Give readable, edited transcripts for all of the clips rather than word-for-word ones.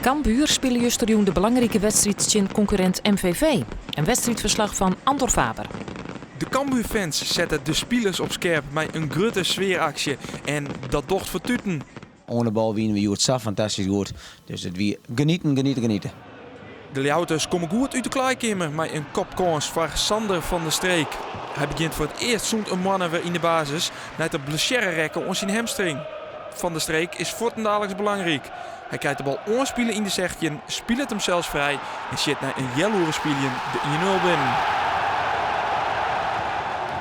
Cambuur spile justerjûn de belangrike wedstriid tsjin konkurrint MVV. In wedstriidferslach fan Andor Faber. De Cambuurfans sette de spilers op skerp mei in grutte sfearaksje en dat docht fertuten. Oan de bal wiene we hjoed sa fantastysk goed. Dus it wie genieten, genieten, genieten. De Ljouwerters komme goed út de klaaikeamer mei in kopkâns foar Sander van de Streek. Hy begjint foar it earst sûnt in moanne wer yn de basis, nei't er blessearre rekke oan syn hamstring. Van de Streek is fuortendaliks belangryk. Hy krijt de bal oanspile yn de sechtjin, spilet himsels frij en sjit nei in healoere spyljen de 1-0 binnen.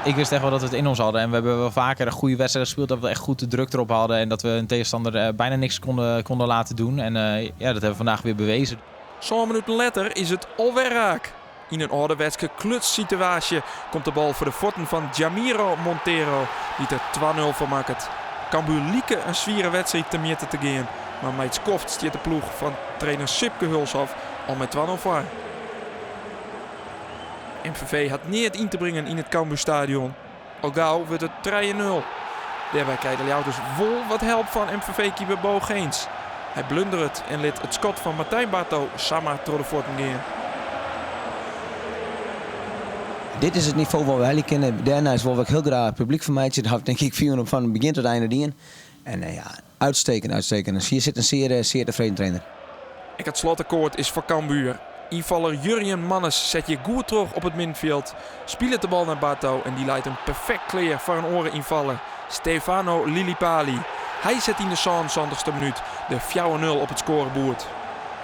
Ik wist echt wel dat we het in ons hadden. En we hebben wel vaker een goede wedstrijd gespeeld. Dat we echt goed de druk erop hadden. En dat we een tegenstander bijna niks konden laten doen. En ja, dat hebben we vandaag weer bewezen. 7 minuten letter is it alwer raak. Yn in âlderwetske klutssituaasje komt de bal foar de fuotten fan Jamiro Montero, dy't der 2-0 fan makket. Cambuur like in swiere wedstriid temjitte te gean, mar mei it skoft stiet de ploech fan trainer Sipke Hulshoff al mei 2-0 foar. MVV hat neat yn te bringen yn it Cambuurstadion. Al gau wurdt it 3-0. Dêrby krije de Ljouwerters wol wat help fan MVV-keeper Bo Geens. Hy blunderet en lit it skot fan Martijn Barto samar troch de fuotten gean. Dit is it nivo wat we helje kinne. Dêrneist wolle we ek hiel graach publyk fermeitsje. Dat ha we tink ik fan begjin tot einde dien. En ja, uitstekend, uitstekend. Dus hier sit in zeer, zeer tevreden trainer. Ek it slotakkoart is foar Cambuur. Ynfaller Jurjen Mannes set hjir goed troch op it middenfjild. Spilet de bal nei Barto en dy leit him perfekt klear foar in oare ynfaller, Stefano Lilipaly. Hy set yn de 77ste minút de 4-0 op it skoareboerd.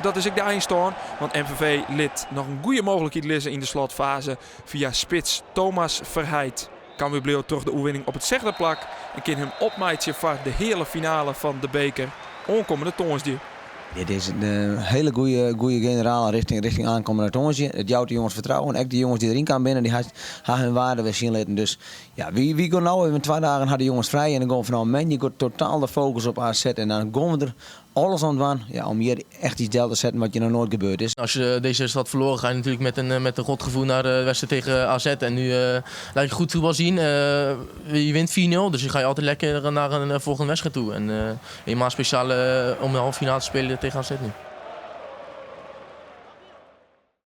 Dat is ek de einstân, want MVV lit noch in goede mooglikheid lizze yn de slotfaze fia spits Thomas Verheydt. Cambuur bliuwt troch de oerwinning op it sechde plak en kin him opmeitsje foar de heale finale fan de beker oankommende tongersdei. Dit is in hiele goede generale richting aankommende tongersdei. It jout de jonges fertrouwen. Ek de jonges dy't deryn kaam binne, dy ha hun waarde wer sjen litten. Dus ja, wy gean no even 2 dagen ha de jonges frij en dan gean we fanôf moandei giet totaal de fokus op AZ en dan gean we der alles oan dwaan, ja, om hjir echt iets del te setten wat hjir noch noait gebeurd is. Als je deze wedstrijd had verloren, ga je natuurlijk met een rot gevoel naar de wedstrijd tegen AZ. En nu laat je goed voetbal zien. Je wint 4-0, dus je ga je altijd lekker naar een volgende wedstrijd toe. En helemaal speciaal om de halve finale te spelen tegen AZ nu.